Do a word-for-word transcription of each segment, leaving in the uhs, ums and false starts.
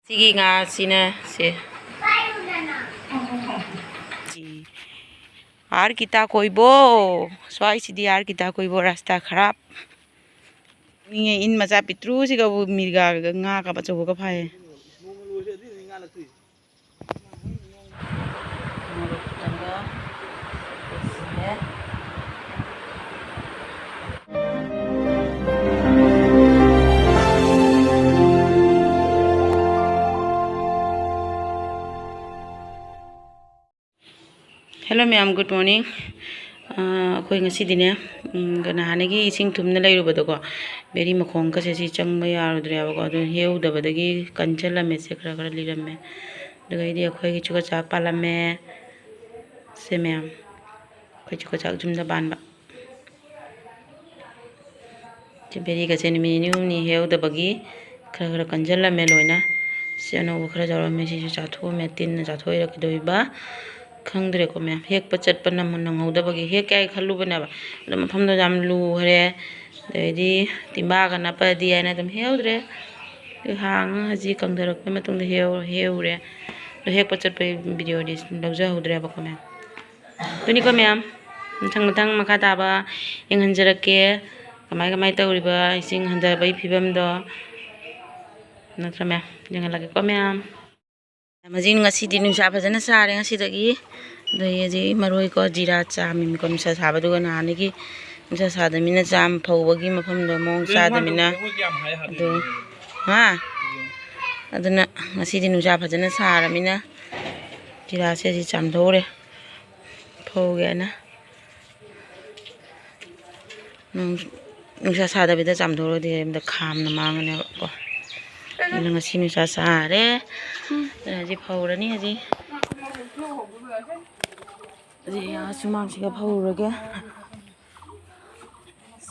ꯁꯤꯒꯤ ꯉꯥꯁꯤꯅ ꯁꯦ꯫ R ꯀꯤꯇꯥ ꯀꯣꯏꯕꯣ, ꯁ꯭ꯋꯥꯏꯁꯤꯗꯤ R ꯀꯤꯇꯥ ꯀꯣꯏꯕꯣ, ꯔꯥꯁꯇꯥ ꯈꯔꯥꯞ꯫ ꯃꯤ ꯏꯟ ꯃꯆꯥ ꯄꯤꯛꯇ꯭ꯔꯨꯁꯤꯒꯕꯨ ꯃꯤꯔꯒꯥꯒ ꯉꯥ ꯀꯥꯞ ꯑꯆꯧꯕꯒ ꯐꯥꯏꯌꯦ꯫ Hello ꯃꯌꯥꯝ, good morning꯫ ꯑꯥ, ꯑꯩꯈꯣꯏ ꯉꯁꯤꯗꯤꯅꯦ, ꯎꯝ, ꯅꯍꯥꯟꯗꯒꯤ ꯏꯁꯤꯡ ꯊꯨꯝꯅ ꯂꯩꯔꯨꯕꯗꯀꯣ, ꯕꯦꯔꯤ ꯃꯈꯣꯡꯒꯁꯦ ꯁꯤ ꯆꯪꯕ ꯌꯥꯔꯨꯗ꯭ꯔꯦꯕꯀꯣ, ꯑꯗꯨ ꯍꯦꯛꯎꯗꯕꯗꯒꯤ ꯀꯟꯁꯤꯜꯂꯝꯃꯦ, ꯁꯦ ꯈꯔ ꯈꯔ ꯂꯤꯔꯝꯃꯦ꯫ ꯑꯗꯨꯒ ꯑꯩꯗꯤ ꯑꯩꯈꯣꯏꯒꯤ ꯆꯨꯖꯥꯛ ꯄꯥꯜꯂꯝꯃꯦ, ꯁꯦ ꯃꯌꯥꯝ, ꯑꯩꯈꯣꯏ ꯆꯨꯖꯥꯛ ꯌꯨꯝꯗ ꯄꯥꯟꯕ꯫ ꯁꯤ ꯕꯦꯔꯤꯒꯁꯦ ꯅꯨꯃꯤꯠ ꯅꯤꯅꯤ ꯍꯨꯝꯅꯤ ꯍꯦꯛꯍꯧꯗꯕꯒꯤ ꯈꯔ ꯈꯔ ꯀꯟꯖꯜꯂꯝꯃꯦ ꯂꯣꯏꯅ꯫ ꯁꯤ ꯑꯅꯧꯕ ꯈꯔ ꯌꯥꯎꯔꯝꯃꯦ, ꯁꯤꯁꯨ ꯆꯥꯊꯣꯛꯑꯝꯃꯦ, ꯇꯤꯟꯅ ꯆꯥꯊꯣꯛꯏꯔꯥ ꯀꯩꯗꯧꯔꯤꯕ ꯈꯪꯗ꯭ꯔꯦꯀꯣ ꯃꯌꯥꯝ꯫ ꯍꯦꯛꯄ ꯆꯠꯄ ꯅꯪ-, ꯅꯪꯍꯧꯗꯕꯒꯤ ꯍꯦꯛꯀꯦ ꯍꯥꯏ ꯈꯜꯂꯨꯕꯅꯦꯕ, ꯑꯗꯣ ꯃꯐꯝꯗꯣ ꯌꯥꯝ ꯂꯨꯈ꯭ꯔꯦ꯫ ꯑꯗꯩꯗꯤ ꯇꯤꯝꯕꯥꯒ ꯅꯞꯄꯗꯤ ꯍꯥꯏꯅ ꯑꯗꯨꯝ ꯍꯦꯛꯍꯧꯗ꯭ꯔꯦ꯫ ꯑꯗꯨ ꯍꯥꯡꯉ ꯍꯧꯖꯤꯛ ꯀꯪꯊꯔꯛꯄꯩ ꯃꯇꯨꯡꯗ ꯍꯦꯛꯍꯧ-, ꯍꯦꯛꯍꯧꯔꯦ꯫ ꯑꯗꯣ ꯍꯦꯛꯄ ꯆꯠꯄꯒꯤ ꯚꯤꯗꯤꯑꯣꯗꯤ ꯂꯧꯖꯍꯧꯗ꯭ꯔꯦꯕꯀꯣ ꯃꯌꯥꯝ꯫ ꯑꯗꯨꯅꯤꯀꯣ ꯃꯌꯥꯝ, ꯃꯊꯪ ꯃꯊꯪ ꯃꯈꯥ ꯇꯥꯕ ꯌꯦꯡꯍꯟꯖꯔꯛꯀꯦ, ꯀꯃꯥꯏ ꯀꯃꯥꯏ ꯇꯧꯔꯤꯕ ꯏꯁꯤꯡ ꯍꯟꯊꯕꯒꯤ ꯐꯤꯕꯝꯗꯣ, ꯅꯠꯇ꯭ꯔꯥ ꯃꯌꯥꯝ? ꯌꯦꯡꯍꯜꯂꯛꯀꯦꯀꯣ ꯃꯌꯥꯝ꯫ ꯍꯧꯖꯤꯛ ꯉꯁꯤꯗꯤ ꯅꯨꯡꯁꯥ ꯐꯖꯅ ꯁꯥꯔꯦ ꯉꯁꯤꯗꯒꯤ꯫ ꯑꯗꯒꯤ ꯍꯧꯖꯤꯛ ꯃꯔꯣꯏꯀꯣ, ꯖꯤꯔꯥ ꯆꯥꯝꯃꯤꯀꯣ, ꯅꯨꯡꯁꯥ ꯁꯥꯕꯗꯨꯒ ꯅꯍꯥꯟꯗꯒꯤ ꯅꯨꯡꯁꯥ ꯁꯥꯗꯕꯅꯤꯅ ꯆꯥꯝ ꯐꯧꯕꯒꯤ ꯃꯐꯝꯗꯣ ꯃꯑꯣꯡ ꯆꯥꯗꯕꯅꯤꯅ꯫ ꯑꯗꯨ, ꯍꯥ? ꯑꯗꯨꯅ ꯉꯁꯤꯗꯤ ꯅꯨꯡꯁꯥ ꯐꯖꯅ ꯁꯥꯔꯃꯤꯅ ꯖꯤꯔꯥꯁꯦ ꯑꯁꯤ ꯆꯥꯝꯊꯣꯛꯎꯔꯦ꯫ ꯐꯧꯒꯦꯅ꯫ ꯅꯨꯡ-, ꯅꯨꯡꯁꯥ ꯁꯥꯗꯕꯤꯗ ꯆꯥꯝꯊꯣꯛꯑꯗꯤ ꯑꯝꯇ ꯈꯥꯝꯅ ꯃꯥꯡꯉꯅꯦꯕꯀꯣ꯫ ꯑꯗꯨꯅ ꯉꯁꯤ ꯅꯨꯡꯁꯥ ꯁꯥꯔꯦ꯫ ꯑꯗꯨꯅ ꯍꯧꯖꯤꯛ ꯐꯧꯔꯅꯤ ꯍꯧꯖꯤꯛ꯫ ꯍꯧꯖꯤꯛ ꯑꯥ ꯁꯨꯃꯥꯡꯁꯤꯒ ꯐꯧꯔꯒꯦ꯫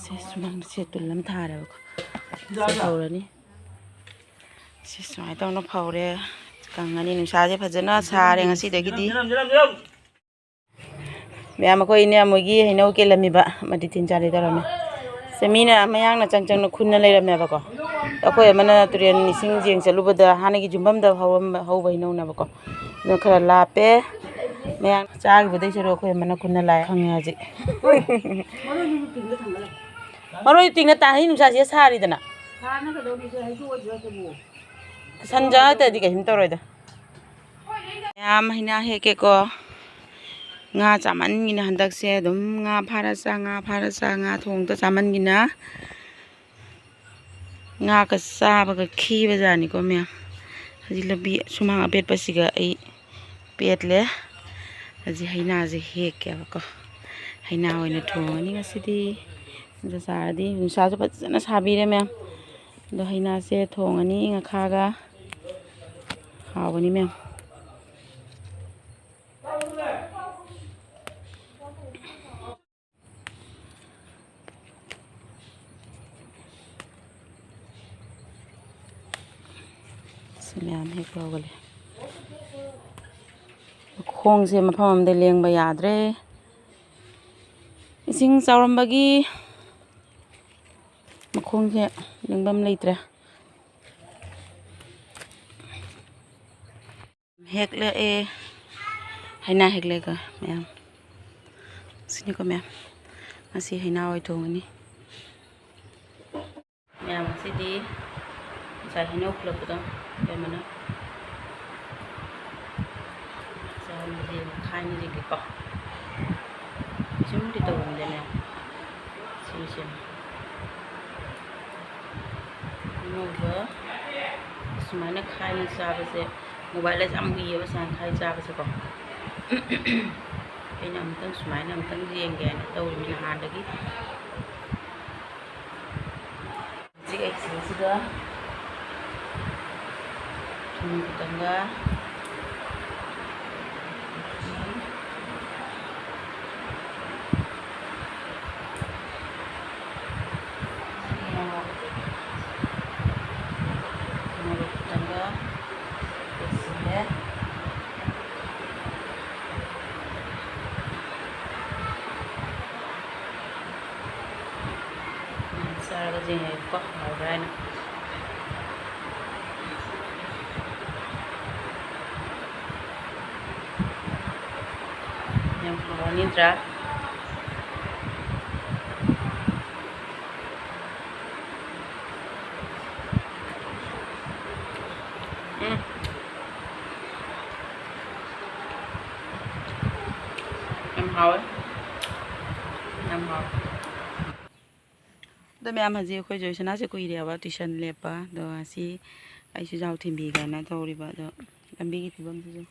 ꯁꯦ ꯁꯨꯃꯥꯡꯗ ꯁꯦ ꯇꯨꯜ ꯑꯃ ꯊꯥꯔꯦꯕꯀꯣ꯫ ꯁꯦ ꯐꯧꯔꯅꯤ꯫ ꯁꯤ ꯁꯨꯃꯥꯏꯅ ꯇꯧꯅ ꯐꯧꯔꯦ꯫ ꯀꯪꯉꯅꯤ꯫ ꯅꯨꯡꯁꯥꯁꯦ ꯐꯖꯅ ꯁꯥꯔꯦ ꯉꯁꯤꯗꯒꯤꯗꯤ꯫ ꯃꯌꯥꯝ ꯑꯩꯈꯣꯏ ꯏꯅꯦ ꯃꯣꯏꯒꯤ ꯍꯩꯅꯧ ꯀꯦꯜꯂꯝꯃꯤꯕ ꯑꯃꯗꯤ ꯇꯤꯟ ꯆꯥꯔꯦ ꯇꯧꯔꯝꯃꯦ꯫ ꯁꯦ ꯃꯤꯅ ꯃꯌꯥꯡꯅ ꯆꯪ ꯆꯪꯅ ꯈꯨꯟꯅ ꯂꯩꯔꯝꯃꯦꯕꯀꯣ꯫ ꯑꯩꯈꯣꯏ ꯑꯃꯅ ꯇꯨꯔꯦꯟ ꯏꯁꯤꯡ ꯌꯦꯡ ꯆꯠꯂꯨꯕꯗ ꯍꯥꯟꯅꯒꯤ ꯌꯨꯝꯐꯝꯗ ꯍꯧꯔꯝꯕ, ꯍꯧꯕ ꯍꯩꯅꯧꯅꯦꯕꯀꯣ꯫ ꯑꯗꯨꯅ ꯈꯔ ꯂꯥꯞꯄꯦ꯫ ꯃꯌꯥꯝ ꯆꯥꯈꯤꯕꯗꯩ ꯁꯔꯨꯛ ꯑꯩꯈꯣꯏ ꯑꯃꯅ ꯈꯨꯟꯅ ꯂꯥꯛꯑꯦ ꯈꯪꯉꯦ ꯍꯧꯖꯤꯛ꯫ ꯃꯔꯣꯏ ꯇꯤꯡꯅ ꯇꯥ-, ꯍꯩ ꯅꯨꯡꯁꯥꯁꯤꯗ ꯁꯥꯔꯤꯗꯅ꯫ ꯁꯟ ꯆꯥꯔꯛꯇ꯭ꯔꯗꯤ ꯀꯩꯁꯨꯝ ꯇꯧꯔꯣꯏꯗ꯫ ꯃꯌꯥꯝ ꯍꯩꯅꯥ ꯍꯦꯛꯀꯦꯀꯣ꯫ ꯉꯥ ꯆꯥꯃꯟꯒꯤꯅ ꯍꯟꯗꯛꯁꯦ ꯑꯗꯨꯝ ꯉꯥ ꯐꯥꯔ ꯆꯥ, ꯉꯥ ꯐꯥꯔ ꯆꯥ, ꯉꯥ ꯊꯣꯡꯗ ꯆꯥꯃꯟꯒꯤꯅ꯫ ꯉꯥꯒ ꯆꯥꯕꯒ ꯈꯤꯕꯖꯥꯠꯅꯤꯀꯣ ꯃꯌꯥꯝ꯫ ꯍꯧꯖꯤꯛ ꯂꯝꯕꯤ ꯁꯨꯃꯥꯡ ꯑꯄꯦꯠꯄꯁꯤꯒ ꯑꯩ ꯄꯦꯠꯂꯦ꯫ ꯍꯧꯖꯤꯛ ꯍꯩꯅꯥꯁꯦ ꯍꯦꯛꯀꯦꯕꯀꯣ꯫ ꯍꯩꯅꯥ ꯑꯣꯏꯅ ꯊꯣꯡꯉꯅꯤ ꯉꯁꯤꯗꯤ꯫ ꯑꯗꯨ ꯆꯥꯔꯗꯤ ꯅꯨꯡꯁꯥꯁꯨ ꯐꯖꯅ ꯁꯥꯕꯤꯔꯦ ꯃꯌꯥꯝ꯫ ꯑꯗꯣ ꯍꯩꯅꯥꯁꯦ ꯊꯣꯡꯉꯅꯤ ꯉꯥꯈꯥꯒ꯫ ꯍꯥꯎꯕꯅꯤ ꯃꯌꯥꯝ꯫ ꯁꯤ ꯃꯌꯥꯝ ꯍꯦꯛꯄ ꯍꯧꯒꯠꯂꯦ꯫ ꯈꯣꯡꯁꯦ ꯃꯐꯝ ꯑꯃꯗ ꯂꯦꯡꯕ ꯌꯥꯗ꯭ꯔꯦ꯫ ꯏꯁꯤꯡ ꯆꯥꯎꯔꯝꯕꯒꯤ ꯃꯈꯣꯡꯁꯦ ꯂꯦꯡꯐꯝ ꯂꯩꯇ꯭ꯔꯦ꯫ ꯍꯦꯛꯂꯛꯑꯦ꯫ ꯍꯩꯅꯥ ꯍꯦꯛꯂꯛꯑꯦꯀꯣ ꯃꯌꯥꯝ꯫ ꯁꯤꯅꯤꯀꯣ ꯃꯌꯥꯝ꯫ ꯉꯁꯤ ꯍꯩꯅꯥ ꯑꯣꯏ ꯊꯣꯡꯉꯅꯤ꯫ ꯃꯌꯥꯝ ꯉꯁꯤꯗꯤ ꯉꯁꯥꯏ ꯍꯩꯅꯧ ꯈꯨꯂꯛꯄꯗꯣ ꯑꯩꯈꯣꯏ ꯑꯃꯅ ꯆꯥꯔꯝꯕꯗꯤ ꯈꯥꯏꯅꯔꯤꯒꯦꯀꯣ꯫ ꯁꯨꯝꯗꯤ ꯇꯧꯔꯝꯗꯦ ꯃꯌꯥꯝ꯫ ꯁꯤꯁꯦ꯫ ꯑꯅꯧꯕ ꯁꯨꯃꯥꯏꯅ ꯈꯥꯏꯅ ꯆꯥꯕꯁꯦ mobile ꯗ ꯌꯥꯝ ꯎꯏꯌꯦꯕ, ꯁꯨꯃꯥꯏꯅ ꯈꯥꯏ ꯆꯥꯕꯁꯦꯀꯣ꯫ ꯑꯩꯅ ꯑꯃꯨꯛꯇꯪ ꯁꯨꯃꯥꯏꯅ ꯑꯃꯨꯛꯇꯪ ꯌꯦꯡꯒꯦ ꯍꯥꯏꯅ ꯇꯧꯔꯤꯅꯤ ꯅꯍꯥꯟꯗꯒꯤ꯫ ꯍꯧꯖꯤꯛ ꯑꯩ ꯁꯤꯗꯩꯁꯤꯗ ꯊꯨꯝ ꯈꯤꯇꯪꯒ, ꯃꯣꯔꯣꯛ ꯈꯤꯇꯪꯒ ꯇꯧꯁꯤꯜꯂꯦ꯫ ꯆꯥꯔꯒ ꯌꯦꯡꯉꯒꯦꯀꯣ, ꯍꯥꯎꯕ꯭ꯔꯥ ꯍꯥꯏꯅ꯫ ꯍꯥꯎꯔꯅꯤꯗ꯭ꯔꯥ? ꯎꯝ꯫ ꯌꯥꯝ ꯍꯥꯎꯋꯦ꯫ ꯌꯥꯝ ꯍꯥꯎꯋꯦ꯫ ꯑꯗꯣ ꯃꯌꯥꯝ, ꯍꯧꯖꯤꯛ ꯑꯩꯈꯣꯏ ꯖꯣꯏꯁꯅꯥꯁꯦ ꯀꯨꯏꯔꯦꯕ tuition ꯂꯦꯞꯄ꯫ ꯑꯗꯣ ꯉꯁꯤ ꯑꯩꯁꯨ ꯌꯥꯎ ꯊꯤꯟꯕꯤꯒꯦꯅ ꯇꯧꯔꯤꯕ꯫ ꯑꯗꯣ ꯂꯝꯕꯤꯒꯤ ꯐꯤꯕꯝꯁꯤꯁꯨ,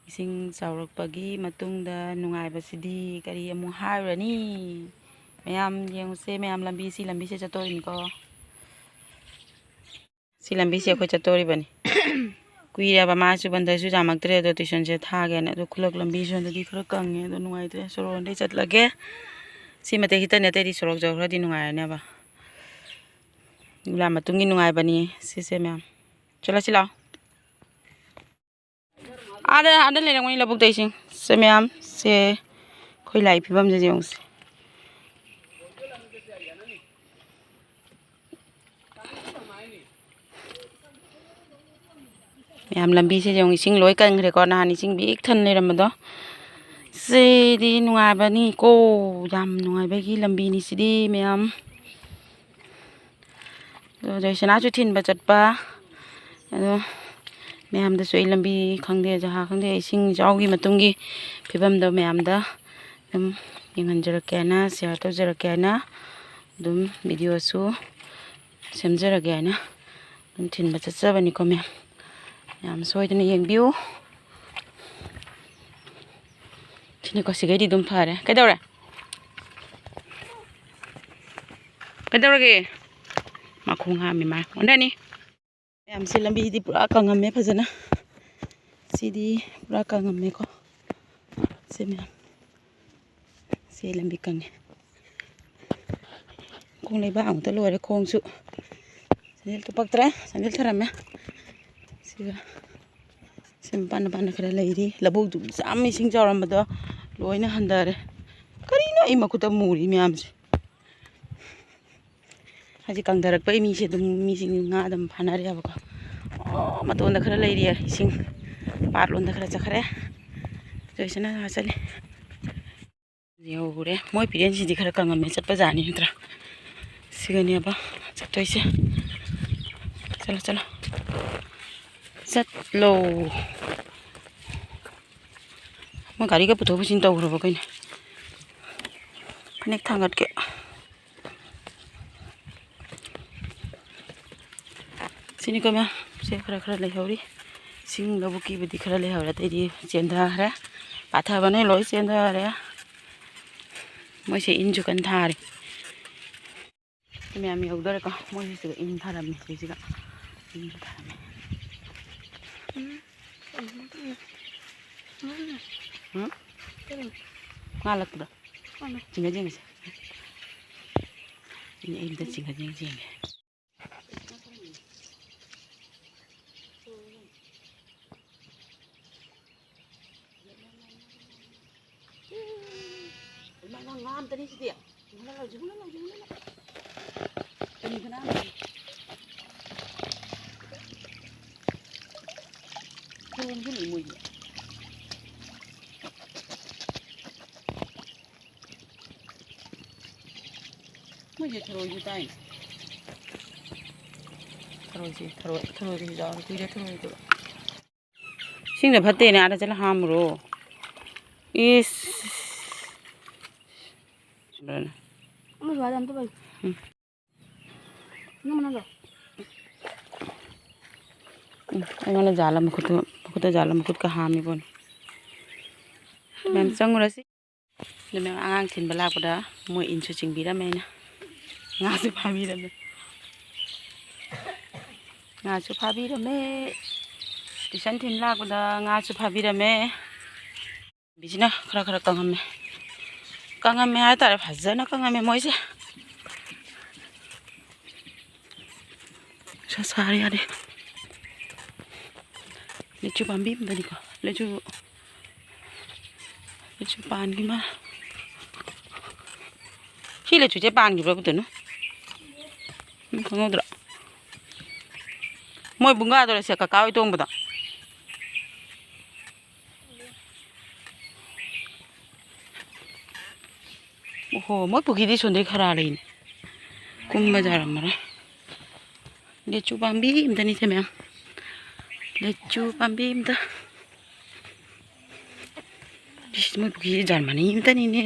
ꯏꯁꯤꯡ ꯆꯥꯎꯔꯛꯄꯒꯤ ꯃꯇꯨꯡꯗ ꯅꯨꯡꯉꯥꯏꯕꯁꯤꯗꯤ ꯀꯔꯤ ꯑꯃꯨꯛ ꯍꯥꯏꯔꯨꯔꯅꯤ? ꯃꯌꯥꯝ ꯌꯦꯡꯉꯨꯁꯦ, ꯃꯌꯥꯝ ꯂꯝꯕꯤ, ꯁꯤ ꯂꯝꯕꯤꯁꯦ ꯆꯠꯇꯣꯔꯤꯅꯤꯀꯣ꯫ ꯁꯤ ꯂꯝꯕꯤꯁꯦ ꯑꯩꯈꯣꯏ ꯆꯠꯇꯣꯔꯤꯕꯅꯤ꯫ ꯀꯨꯏꯔꯦꯕ ꯃꯥꯁꯨ ꯕꯟꯗꯔꯁꯨ ꯌꯥꯝꯃꯛꯇ꯭ꯔꯦ, ꯑꯗꯣ tuitionꯁꯦ ꯊꯥꯒꯦꯅ꯫ ꯑꯗꯣ ꯈꯨꯂꯛ ꯂꯝꯕꯤꯁꯤꯗꯗꯤ ꯈꯔ ꯀꯪꯉꯦ, ꯑꯗꯣ ꯅꯨꯡꯉꯥꯏꯇ꯭ꯔꯦ꯫ ꯁꯣꯔꯣꯛꯂꯣꯝꯗꯩ ꯆꯠꯂꯒꯦ꯫ ꯁꯤ ꯃꯇꯦꯛ ꯈꯤꯇꯅꯦ, ꯑꯇꯩꯗꯤ ꯁꯣꯔꯣꯛ ꯌꯧꯈ꯭ꯔꯗꯤ ꯅꯨꯡꯉꯥꯏꯔꯅꯦꯕ꯫ ꯂꯤꯂꯥ ꯃꯇꯨꯡꯒꯤ ꯅꯨꯡꯉꯥꯏꯕꯅꯤ ꯁꯤꯁꯦ ꯃꯌꯥꯝ꯫ ꯆꯠꯂꯁꯤ ꯂꯥꯛꯑꯣ꯫ ꯑꯥꯗ, ꯑꯥꯗ ꯂꯩꯔꯝꯒꯅꯤ ꯂꯧꯕꯨꯛꯇ ꯏꯁꯤꯡ꯫ ꯁꯦ ꯃꯌꯥꯝ, ꯁꯦ ꯑꯩꯈꯣꯏ ꯂꯥꯛꯏ ꯐꯤꯕꯝꯁꯦ ꯌꯦꯡꯉꯨꯁꯦ꯫ ꯃꯌꯥꯝ, ꯂꯝꯕꯤꯁꯦ ꯌꯦꯡꯉꯨ, ꯏꯁꯤꯡ ꯂꯣꯏ ꯀꯪꯈ꯭ꯔꯦꯀꯣ, ꯅꯍꯥꯟ ꯏꯁꯤꯡ ꯄꯤꯛ ꯊꯟꯅ ꯂꯩꯔꯝꯕꯗꯣ꯫ ꯁꯤꯗꯤ ꯅꯨꯡꯉꯥꯏꯕꯅꯤꯀꯣ, ꯌꯥꯝ ꯅꯨꯡꯉꯥꯏꯕꯒꯤ ꯂꯝꯕꯤꯅꯤ ꯁꯤꯗꯤ ꯃꯌꯥꯝ꯫ ꯑꯗꯣ ꯖꯣꯏꯁꯅꯥꯁꯨ ꯊꯤꯟꯕ ꯆꯠꯄ꯫ ꯑꯗꯣ ꯃꯌꯥꯝꯗꯁꯨ ꯑꯩ ꯂꯝꯕꯤ ꯈꯪꯗꯦ, ꯖꯍꯥ ꯈꯪꯗꯦ, ꯏꯁꯤꯡ ꯏꯆꯥꯎꯒꯤ ꯃꯇꯨꯡꯒꯤ ꯐꯤꯕꯝꯗꯣ ꯃꯌꯥꯝꯗ ꯑꯗꯨꯝ ꯌꯦꯡꯍꯟꯖꯔꯛꯀꯦ ꯍꯥꯏꯅ, share ꯇꯧꯖꯔꯛꯀꯦ ꯍꯥꯏꯅ, ꯑꯗꯨꯝ videoꯁꯨ ꯁꯦꯝꯖꯔꯒꯦ ꯍꯥꯏꯅ ꯑꯗꯨꯝ ꯊꯤꯟꯕ ꯆꯠꯆꯕꯅꯤꯀꯣ ꯃꯌꯥꯝ꯫ ꯌꯥꯝ ꯁꯣꯏꯗꯅ ꯌꯦꯡꯕꯤꯌꯨ꯫ ꯁꯤꯅꯤꯀꯣ, ꯁꯤꯈꯩꯗꯤ ꯑꯗꯨꯝ ꯐꯔꯦ꯫ ꯀꯩꯗꯧꯔꯦ? ꯀꯩꯗꯧꯔꯒꯦ? ꯃꯈꯣꯡ ꯍꯥꯝꯃꯤ ꯃꯥ꯫ ꯑꯣꯟꯊꯅꯤ꯫ ꯃꯌꯥꯝꯁꯦ, ꯂꯝꯕꯤꯗꯤ ꯄꯨꯔꯥ ꯀꯪꯉꯝꯃꯦ ꯐꯖꯅ꯫ ꯁꯤꯗꯤ ꯄꯨꯔꯥ ꯀꯪꯉꯝꯃꯦꯀꯣ꯫ ꯁꯤ ꯃꯌꯥꯝ꯫ ꯁꯤ ꯂꯝꯕꯤ ꯀꯪꯉꯦ꯫ ꯈꯣꯡ ꯂꯩꯕꯥꯛ ꯑꯃꯨꯛꯇ ꯂꯣꯏꯔꯦ ꯈꯣꯡꯁꯨ꯫ Sandal ꯇꯨꯞꯄꯛꯇ꯭ꯔꯦ, sandal ꯊꯔꯝꯃꯦ꯫ ꯁꯤꯒ ꯁꯤ ꯃꯄꯥꯟ ꯃꯄꯥꯟꯗ ꯈꯔ ꯂꯩꯔꯤ꯫ ꯂꯧꯕꯨꯛꯇꯨ ꯌꯥꯝ ꯏꯁꯤꯡ ꯆꯥꯎꯔꯝꯕꯗꯣ ꯂꯣꯏꯅ ꯍꯟꯊꯔꯦ꯫ ꯀꯔꯤꯅꯣ ꯑꯩ ꯃꯈꯨꯠꯇ ꯃꯨꯔꯤ ꯃꯌꯥꯝꯁꯦ? ꯍꯧꯖꯤꯛ ꯀꯪꯊꯔꯛꯄꯩ ꯃꯤꯁꯦ ꯑꯗꯨꯝ, ꯃꯤꯁꯤꯡ ꯉꯥ ꯑꯗꯨꯝ ꯐꯥꯅꯔꯦꯕꯀꯣ꯫ ꯑꯣ, ꯃꯇꯣꯟꯗ ꯈꯔ ꯂꯩꯔꯤꯌꯦ ꯏꯁꯤꯡ꯫ ꯄꯥꯠꯂꯣꯝꯗ ꯈꯔ ꯆꯠꯈ꯭ꯔꯦ꯫ ꯖꯣꯏꯁꯅ ꯉꯥ ꯆꯠꯂꯤ꯫ ꯌꯧꯔꯦ꯫ ꯃꯣꯏ ꯄꯤꯔꯦꯟꯁꯤꯗꯤ ꯈꯔ ꯀꯪꯉꯝꯃꯦ, ꯆꯠꯄ ꯖꯥꯠꯅꯤ ꯅꯠꯇ꯭ꯔꯥ? ꯁꯤꯒꯅꯦꯕ ꯆꯠꯇꯣꯏꯁꯦ꯫ ꯆꯠꯂꯣ, ꯆꯠꯂꯣ꯫ ꯆꯠꯂꯣ꯫ ꯃꯣꯏ ꯒꯥꯔꯤꯒ ꯄꯨꯊꯣꯛ ꯄꯨꯁꯤꯟ ꯇꯧꯈ꯭ꯔꯕ ꯀꯩꯅꯣ? ꯐꯅꯦꯛ ꯊꯥꯡꯒꯠꯀꯦ꯫ ꯁꯤꯅꯤꯀꯣ ꯃꯌꯥꯝ, ꯁꯦ ꯈꯔ ꯈꯔ ꯂꯩꯍꯧꯔꯤ꯫ ꯁꯤꯡ ꯂꯧꯕꯨꯛꯀꯤꯕꯨꯗꯤ ꯈꯔ ꯂꯩꯍꯧꯔꯦ, ꯑꯇꯩꯗꯤ ꯆꯦꯟꯊꯈ꯭ꯔꯦ꯫ ꯄꯥꯊꯕꯅꯦ ꯂꯣꯏ ꯆꯦꯟꯊꯈ꯭ꯔꯦ꯫ ꯃꯣꯏꯁꯦ ꯏꯟꯁꯨ ꯀꯟꯅ ꯊꯥꯔꯤ꯫ ꯁꯤ ꯃꯌꯥꯝ ꯌꯧꯗꯣꯔꯦꯀꯣ꯫ ꯃꯣꯏꯁꯤꯒ ꯏꯟ ꯊꯥꯔꯝꯃꯤ, ꯁꯤꯁꯤꯒ ꯏꯟꯁꯨ ꯊꯥꯔꯝꯃꯤ꯫ ꯎꯝ? ꯉꯥ ꯂꯛꯄꯗꯣ꯫ ꯆꯤꯡꯒ ꯌꯦꯡꯉꯁꯦ꯫ ꯑꯩ ꯑꯝꯇ ꯆꯤꯡꯒ ꯌꯦꯡ ꯌꯦꯡꯒꯦ꯫ ꯏꯃꯥ, ꯏꯃꯥ, ꯉꯥ ꯑꯝꯇꯅꯤ ꯁꯤꯗꯤ꯫ ꯍꯨꯟꯅ ꯂꯧꯁꯤ, ꯍꯨꯟꯅ ꯂꯧꯁꯤ, ꯍꯨꯟꯅ ꯂꯧ-, ꯀꯔꯤ ꯈꯨꯅꯥ? ꯆꯣꯡꯁꯤꯜꯂꯤ ꯃꯣꯏꯗꯤ꯫ ꯃꯣꯏꯁꯦ ꯊꯔꯣꯏꯁꯨ ꯇꯥꯏ꯫ ꯊꯔꯣꯏꯁꯦ, ꯊꯔꯣꯏ, ꯊꯔꯣꯏꯒꯁꯨ ꯌꯥꯎꯔꯦ꯫ ꯀꯨꯏꯔꯦ ꯊꯔꯣꯏꯗꯨ꯫ ꯏꯁꯤꯡꯗꯣ ꯐꯠꯇꯦꯅꯦ, ꯑꯥꯗ ꯆꯠꯂ ꯍꯥꯝꯃꯨꯔꯣ꯫ ꯏꯁ꯫ ꯑꯃꯁꯨ ꯋꯥꯠꯂꯤ, ꯑꯝꯇ ꯄꯥꯏꯌꯨ꯫ ꯎꯝ꯫ ꯅꯪ ꯃꯅꯥꯗꯣ꯫ ꯎꯝ, ꯑꯩꯉꯣꯟꯗ ꯖꯥꯜꯂ ꯃꯈꯨꯠꯇ, ꯃꯈꯨꯠꯇ ꯖꯥꯜꯂ ꯃꯈꯨꯠꯀ ꯍꯥꯝꯃꯤꯕꯣꯅꯦ꯫ ꯃꯌꯥꯝ ꯆꯪꯉꯨꯔꯁꯤ꯫ ꯑꯗꯨ ꯃꯌꯥꯝ ꯑꯉꯥꯡ ꯊꯤꯟꯕ ꯂꯥꯛꯄꯗ ꯃꯣꯏ ꯏꯟꯁꯨ ꯆꯤꯡꯕꯤꯔꯝꯃꯦ ꯑꯩꯅ꯫ ꯉꯥꯁꯨ ꯐꯥꯕꯤꯔꯝꯃꯦ꯫ ꯉꯥꯁꯨ ꯐꯥꯕꯤꯔꯝꯃꯦ꯫ ꯇꯨꯏꯁꯟ ꯊꯤꯟ ꯂꯥꯛꯄꯗ ꯉꯥꯁꯨ ꯐꯥꯕꯤꯔꯝꯃꯦ꯫ ꯕꯤꯁꯤꯅ ꯈꯔ ꯈꯔ ꯀꯪꯉꯝꯃꯦ꯫ ꯀꯪꯉꯝꯃꯦ ꯍꯥꯏꯇꯥꯔꯦ, ꯐꯖꯅ ꯀꯪꯉꯝꯃꯦ ꯃꯣꯏꯁꯦ꯫ ꯁꯥ ꯁꯥꯔꯦ ꯌꯥꯔꯦ꯫ ꯂꯤꯆꯨ ꯄꯥꯝꯕꯤ ꯑꯃꯗꯅꯤꯀꯣ꯫ ꯂꯤꯆꯨ, ꯂꯤꯆꯨ ꯄꯥꯟꯒꯤ ꯃꯥ-, ꯁꯤ ꯂꯤꯆꯨꯁꯦ ꯄꯥꯟꯈꯤꯕ꯭ꯔꯥ ꯄꯨꯇꯨꯅꯨ? ꯎꯝ, ꯈꯪꯍꯧꯗ꯭ꯔꯣ? ꯃꯣꯏ ꯕꯨꯡꯒꯥꯗꯨꯔ ꯁꯦ ꯀꯀꯥ ꯍꯣꯏ ꯇꯣꯡꯕꯗꯣ? ꯑꯣꯍꯣ, ꯃꯣꯏ ꯄꯨꯈ꯭ꯔꯤꯗꯤ ꯁꯣꯟꯗꯩ ꯈꯔ ꯂꯩꯅꯦ꯫ ꯀꯨꯝꯕ ꯌꯥꯔꯝꯃꯔꯣꯏ꯫ ꯂꯦꯆꯨ ꯄꯥꯝꯕꯤ ꯑꯝꯇꯅꯤ ꯁꯦ ꯃꯌꯥꯝ꯫ ꯂꯦꯆꯨ ꯄꯥꯝꯕꯤ ꯑꯝꯇ꯫ ꯏꯁ, ꯃꯣꯏ ꯄꯨꯈ꯭ꯔꯤꯁꯦ ꯖꯔꯃꯅꯤ ꯑꯝꯇꯅꯤꯅꯦ꯫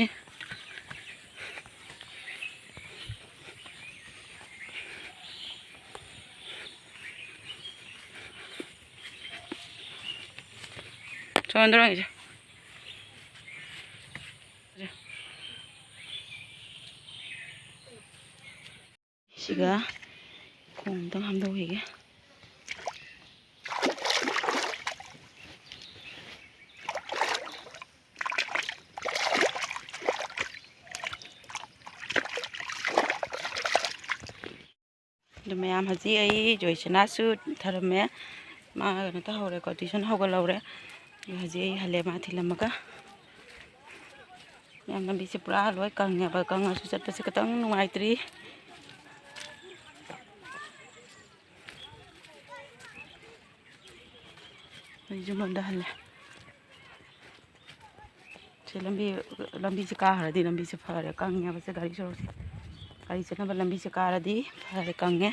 ꯁꯣꯟꯗꯔꯣ ꯍꯪꯉꯤꯁꯦ꯫ ꯁꯤꯒ ꯈꯣꯡ ꯑꯝꯇꯪ ꯍꯥꯝꯗꯣꯛꯈꯤꯒꯦ꯫ ꯑꯗꯨ ꯃꯌꯥꯝ, ꯍꯧꯖꯤꯛ ꯑꯩ ꯖꯣꯏꯁꯅꯥꯁꯨ ꯊꯔꯝꯃꯦ꯫ ꯃꯥ ꯀꯩꯅꯣ ꯇꯧꯍꯧꯔꯦꯀꯣ, tuition ꯍꯧꯒꯠꯍꯧꯔꯦ꯫ ꯑꯗꯨ ꯍꯧꯖꯤꯛ ꯑꯩ ꯍꯜꯂꯦ ꯃꯥ ꯊꯤꯜꯂꯝꯃꯒ꯫ ꯃꯌꯥꯝ, ꯂꯝꯕꯤꯁꯦ ꯄꯨꯔꯥ ꯂꯣꯏ ꯀꯪꯉꯦꯕ꯫ ꯀꯪꯉꯁꯨ ꯆꯠꯄꯁꯦ ꯈꯤꯇꯪ ꯅꯨꯡꯉꯥꯏꯇ꯭ꯔꯤ꯫ ꯑꯩ ꯌꯨꯝꯂꯣꯝꯗ ꯍꯜꯂꯦ꯫ ꯁꯤ ꯂꯝꯕꯤ, ꯂꯝꯕꯤꯁꯦ ꯀꯥꯈ꯭ꯔꯗꯤ ꯂꯝꯕꯤꯁꯦ ꯐꯔꯦ, ꯀꯪꯉꯦꯕ ꯁꯦ ꯒꯥꯔꯤ ꯁꯣꯔꯣꯛꯁꯦ꯫ ꯒꯥꯔꯤ ꯆꯠꯅꯕ ꯂꯝꯕꯤꯁꯦ ꯀꯥꯔꯗꯤ ꯐꯔꯦ, ꯀꯪꯉꯦ꯫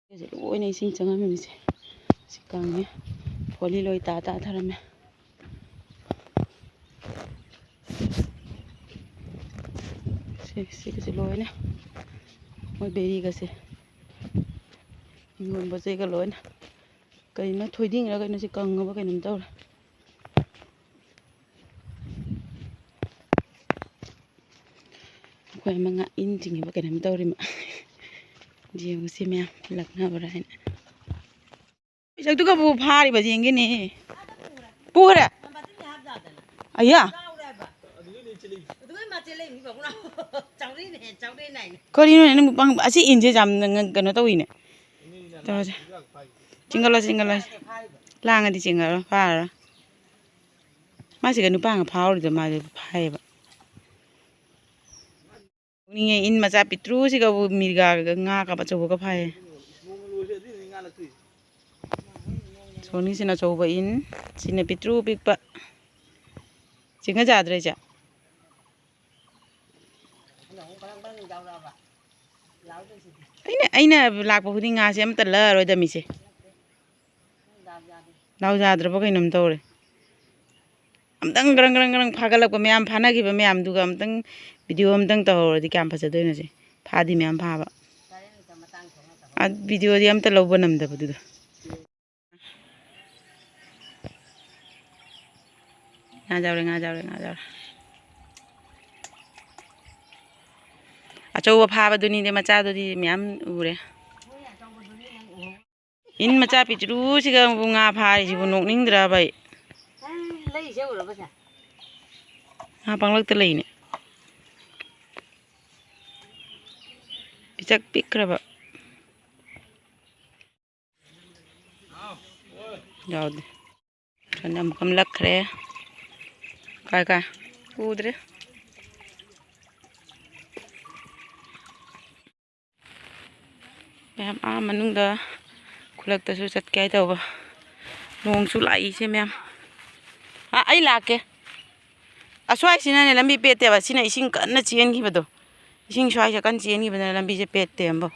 ꯁꯤꯁꯦ ꯂꯣꯏꯅ ꯏꯁꯤꯡ ꯆꯪꯉꯝꯃꯤꯁꯦ꯫ ꯁꯤ ꯀꯪꯉꯦ꯫ ꯐꯣꯂꯤ ꯂꯣꯏ ꯇꯥ ꯇꯥꯊꯔꯝꯃꯦ꯫ ꯁꯤ, ꯁꯤꯒꯁꯦ ꯂꯣꯏꯅ ꯃꯣꯏ ꯕꯦꯔꯤꯒꯁꯦ꯫ ꯍꯤꯡꯒꯣꯟ ꯄꯣꯠ ꯆꯩꯒ ꯂꯣꯏꯅ꯫ ꯀꯩꯅꯣ, ꯊꯣꯏꯗꯤꯡꯔ ꯀꯩꯅꯣ ꯁꯤ ꯀꯪꯉꯕ ꯀꯩꯅꯣꯝ ꯇꯧꯔꯦ꯫ ꯑꯩꯈꯣꯏ ꯑꯃ ꯉꯥ ꯏꯟ ꯆꯤꯡꯉꯤꯕ ꯀꯩꯅꯣꯝ ꯇꯧꯔꯤ ꯃꯥ꯫ ꯌꯦꯡꯉꯨꯁꯤ ꯃꯌꯥꯝ, ꯂꯛꯅꯕ꯭ꯔꯥ ꯍꯥꯏꯅ꯫ ꯄꯤꯁꯛꯇꯨꯒꯕꯨ ꯐꯥꯔꯤꯕ ꯌꯦꯡꯒꯦꯅꯦ꯫ ꯄꯨꯈ꯭ꯔꯦ? ꯑꯌꯥ꯫ ꯀꯔꯤꯅꯣꯅꯦ ꯅꯪꯕꯨ ꯄꯪ-, ꯑꯁꯤ ꯏꯟꯁꯦ ꯌꯥꯝ ꯅ-, ꯀꯩꯅꯣ ꯇꯧꯋꯤꯅꯦ꯫ ꯇꯧꯔꯁꯦ꯫ ꯆꯤꯡꯒꯠꯂꯣ, ꯆꯤꯡꯒꯠꯂꯣ꯫ ꯂꯥꯡꯉꯗꯤ ꯆꯤꯡꯒꯠꯂꯣ, ꯐꯥꯔꯔꯣꯏ꯫ ꯃꯥꯁꯤꯒ ꯅꯨꯄꯥꯒ ꯐꯥꯍꯧꯔꯤꯗꯣ ꯃꯥꯁꯦ ꯐꯥꯏꯌꯦꯕ꯫ ꯅꯣꯛꯅꯤꯡꯉꯦ, ꯏꯟ ꯃꯆꯥ ꯄꯤꯛꯇ꯭ꯔꯨꯁꯤꯒꯕꯨ ꯃꯤꯔꯒꯥꯒ ꯉꯥꯒ ꯑꯆꯧꯕꯒ ꯐꯥꯏꯌꯦ꯫ ꯁꯣꯅꯤꯁꯤꯅ ꯑꯆꯧꯕ ꯏꯟ, ꯁꯤꯅ ꯄꯤꯛꯇ꯭ꯔꯨ ꯄꯤꯛꯄ꯫ ꯆꯤꯡꯉ ꯆꯥꯗ꯭ꯔꯦ ꯏꯆꯦ꯫ ꯑꯩꯅ, ꯑꯩꯅ ꯂꯥꯛꯄ ꯈꯨꯗꯤꯡ ꯉꯥꯁꯦ ꯑꯃꯠꯇ ꯂꯧꯔꯣꯏꯗꯃꯤꯁꯦ꯫ ꯗꯥꯎ ꯌꯥꯗ꯭ꯔꯕ ꯀꯩꯅꯣꯝ ꯇꯧꯔꯦ꯫ ꯑꯝꯇꯪ ꯒ꯭ꯔꯪ ꯒ꯭ꯔꯪ ꯒ꯭ꯔꯪ ꯐꯥꯒꯠꯂꯛꯄ ꯃꯌꯥꯝ, ꯐꯥꯅꯈꯤꯕ ꯃꯌꯥꯝꯗꯨꯒ ꯑꯝꯇꯪ video ꯑꯝꯇꯪ ꯇꯧꯍꯧꯔꯗꯤ ꯀꯌꯥꯝ ꯐꯖꯗꯣꯏꯅꯣ ꯁꯦ꯫ ꯐꯥꯗꯤ ꯃꯌꯥꯝ ꯐꯥꯕ꯫ ꯑ, videoꯗꯤ ꯑꯝꯇ ꯂꯧꯕ ꯅꯝꯗꯕꯗꯨꯗ꯫ ꯉꯥ ꯌꯥꯎꯔꯦ, ꯉꯥ ꯌꯥꯎꯔꯦ, ꯉꯥ ꯌꯥꯎꯔꯦ꯫ ꯑꯆꯧꯕ ꯐꯥꯕꯗꯨꯅꯤꯅꯦ, ꯃꯆꯥꯗꯨꯗꯤ ꯃꯌꯥꯝ ꯎꯔꯦ꯫ ꯏꯟ ꯃꯆꯥ ꯄꯤꯛꯇ꯭ꯔꯨꯁꯤꯒ ꯉꯥ ꯐꯥꯔꯤꯁꯤꯕꯨ ꯅꯣꯛꯅꯤꯡꯗ꯭ꯔꯕ ꯑꯩ? ꯉꯥ ꯄꯪꯂꯛꯇ ꯂꯩꯅꯦ꯫ ꯄꯤꯛꯇꯛ ꯄꯤꯛꯈ꯭ꯔꯕ꯫ ꯌꯥꯎꯗꯦ꯫ ꯁꯣꯝꯗ ꯑꯃꯨꯛ ꯀꯝꯂꯛꯈ꯭ꯔꯦ꯫ ꯀꯥꯏ, ꯀꯥꯏ? ꯎꯗ꯭ꯔꯦ꯫ ꯃꯌꯥꯝ ꯑꯥ ꯃꯅꯨꯡꯗ ꯈꯨꯜꯂꯛꯇꯁꯨ ꯆꯠꯀꯦ ꯍꯥꯏ ꯇꯧꯕ꯫ ꯅꯣꯡꯁꯨ ꯂꯥꯛꯏꯁꯦ ꯃꯌꯥꯝ꯫ ꯑꯥ, ꯑꯩ ꯂꯥꯛꯀꯦ꯫ ꯑꯁ꯭ꯋꯥꯏꯁꯤꯅꯅꯦ ꯂꯝꯕꯤ ꯄꯦꯠꯇꯦꯕ꯫ ꯁꯤꯅ ꯏꯁꯤꯡ ꯀꯟꯅ ꯆꯦꯟꯈꯤꯕꯗꯣ꯫ ꯏꯁꯤꯡ ꯁ꯭ꯋꯥꯏꯁꯦ ꯀꯟꯅ ꯆꯦꯟꯈꯤꯕꯗꯨꯅ ꯂꯝꯕꯤꯁꯦ ꯄꯦꯠꯇꯦ ꯑꯝꯐꯥꯎ꯫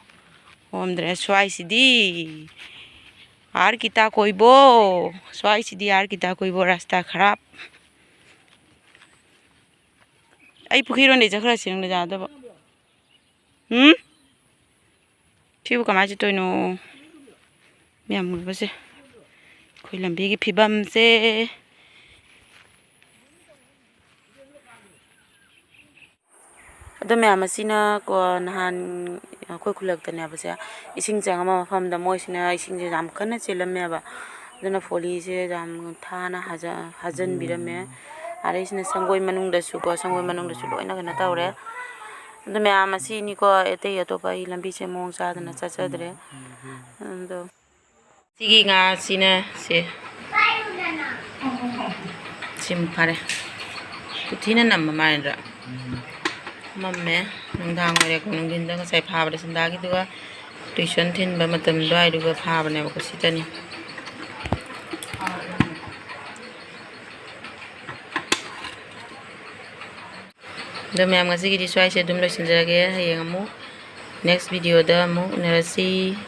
ꯍꯣꯝꯗ꯭ꯔꯦ꯫ ꯁ꯭ꯋꯥꯏꯁꯤꯗꯤ ꯑꯥꯔ ꯀꯤꯇꯥ ꯀꯣꯏꯕꯣ꯫ ꯁ꯭ꯋꯥꯏꯁꯤꯗꯤ ꯑꯥꯔ ꯀꯤꯇꯥ ꯀꯣꯏꯕꯣ꯫ ꯔꯥꯁꯇꯥ ꯈꯔꯥꯞ꯫ ꯑꯩ ꯄꯨꯈ꯭ꯔꯤꯔꯣꯝꯗꯩ ꯆꯠꯈ꯭ꯔꯁꯤ ꯅꯪꯅ ꯌꯥꯗꯕ꯫ ꯎꯝ? ꯁꯤꯕꯨ ꯀꯃꯥꯏꯅ ꯆꯠꯇꯣꯏꯅꯣ? ꯃꯌꯥꯝ ꯎꯕꯁꯦ꯫ ꯑꯩꯈꯣꯏ ꯂꯝꯕꯤꯒꯤ ꯐꯤꯕꯝꯁꯦ꯫ ꯑꯗꯣ ꯃꯌꯥꯝ ꯑꯁꯤꯅ ꯀꯣ, ꯅꯍꯥꯟ ꯑꯩꯈꯣꯏ ꯈꯨꯜꯂꯛꯇꯅꯦꯕꯁꯦ, ꯏꯁꯤꯡ ꯆꯪꯉꯝꯕ ꯃꯐꯝꯗ ꯃꯣꯏꯁꯤꯅ ꯏꯁꯤꯡꯁꯦ ꯌꯥꯝ ꯀꯟꯅ ꯆꯦꯜꯂꯝꯃꯦꯕ꯫ ꯑꯗꯨꯅ ꯐꯣꯂꯤꯁꯦ ꯌꯥꯝ ꯊꯥꯅ ꯍꯥꯖ-, ꯍꯥꯖꯤꯟꯕꯤꯔꯝꯃꯦ꯫ ꯑꯗꯩꯁꯤꯅ ꯁꯪꯒꯣꯏ ꯃꯅꯨꯡꯗꯁꯨꯀꯣ, ꯁꯪꯒꯣꯏ ꯃꯅꯨꯡꯗꯁꯨ ꯂꯣꯏꯅ ꯀꯩꯅꯣ ꯇꯧꯔꯦ꯫ ꯑꯗꯣ ꯃꯌꯥꯝ ꯑꯁꯤꯅꯤꯀꯣ, ꯑꯇꯩ ꯑꯇꯣꯞꯄ ꯑꯩ ꯂꯝꯕꯤꯁꯦ ꯃꯑꯣꯡ ꯆꯥꯗꯅ ꯆꯠꯆꯗ꯭ꯔꯦ꯫ ꯑꯗꯣ ꯁꯤꯒꯤ ꯉꯥꯁꯤꯅ ꯁꯦ, ꯁꯤꯃ ꯐꯔꯦ꯫ ꯀꯨꯊꯤꯅ ꯅꯝꯕ ꯃꯥꯜꯂꯦꯗ꯫ ꯃꯝꯃꯦ꯫ ꯅꯨꯡꯗꯥꯡ ꯑꯣꯏꯔꯦꯀꯣ, ꯅꯨꯡꯊꯤꯟꯗ ꯉꯁꯥꯏ ꯐꯥꯕꯗ ꯁꯟꯗꯥꯒꯤꯗꯨꯒ tuition ꯊꯤꯟꯕ ꯃꯇꯝ ꯑꯗꯨꯋꯥꯏꯗꯨꯒ ꯐꯥꯕꯅꯦꯕꯀꯣ, ꯁꯤꯇꯅꯤ꯫ ꯑꯗꯣ ꯃꯌꯥꯝ, ꯉꯁꯤꯒꯤꯗꯤ ꯁ꯭ꯋꯥꯏꯁꯦ ꯑꯗꯨꯝ ꯂꯣꯏꯁꯤꯟꯖꯔꯒꯦ꯫ ꯍꯌꯦꯡ ꯑꯃꯨꯛ next video ꯗ ꯑꯃꯨꯛ ꯎꯅꯔꯁꯤ꯫